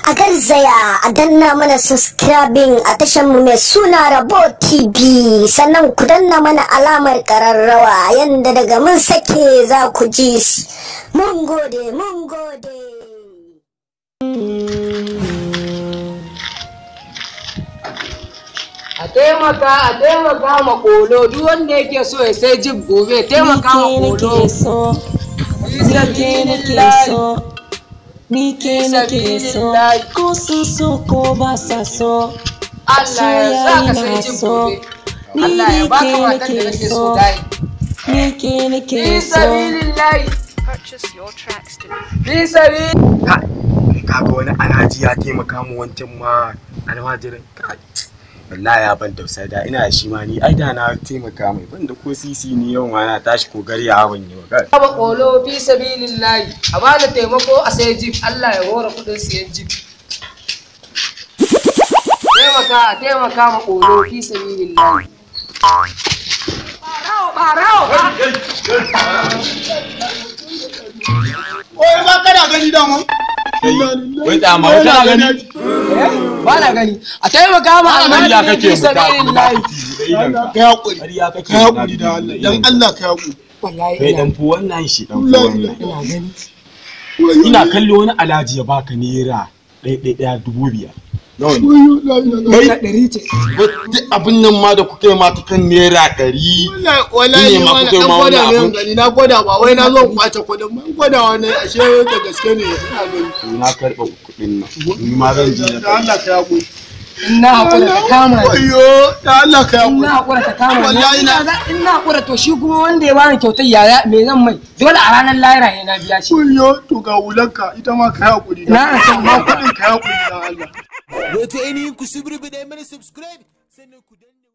A garzaya a danna mana subscribing a tashar mu mai suna Rabo TV, sannan ku danna mana alamar kararrawa yanda daga mun sake za ku ji. Mun gode, mun gode. A taimaka ma Kolo, duk wanda yake so ya sai jib gobe, taimaka ma Kolo. Ni ke nake so, ko sun so ko ba sa so. Allah ya sa ka sai jib gobe. Allah ya baka matan da kake so dai. Ni ke nake so. Fi sabilillahi. Kaga wani alhaji ya taimaka mu wancan ma almajirin. Wallahi ya ban tausayi, da ina shi ma ni ai da na taimaka mai, ban da ko sisi ni yau ma na tashi ko gari ya ban yi wa kai. Ba Kolo fi sabilillahi, a bani taimako a sai jib, Allah ya hora kudin siyan jib. Taimaka, a taimaka ma Kolo fi sabilillahi. Barawo, barawo. Oi ba kana gani da mu? Wai da ma kana gani? Ba na gani. A taimaka ma almajiri fi sabilillahi. Ka hakuri. Ka hakuri da Allah. Dan Allah ka hakuri. Wallahi kai dan fu wannan shi dan fu wannan. Ina gani. Ina kallo wani alhaji ya baka naira 1 1 5,000. Nawa ne? Kai 100 ce. Duk abin nan ma da kuka yi ma ta kan naira 100. Wallahi Ne ma wallahi kuka yi dan ma gwada wannan ne abun. gani, na gwada ba wai na zo in kwace kuɗin ba, gwada wani ashe da gaske ne ina gani. Na karɓa kuɗin nan. Ni ma zan je na Da Allah ka hakuri. In na hakura ka kama ni. Wayyo, da Allah ka In na hakuri. hakura ka kama ni. Wallahi na- In na hakura to shi kuma wanda ya bani kyautar yaya me zan mai? Dole a ranar lahira ne na biya shi. Wayyo, to ga hulanka ita ma ka hakuri. Na san ma kuɗin ka hakuri da Allah. Wato ainihin ku subrubida mana subscribe sannan ku danna.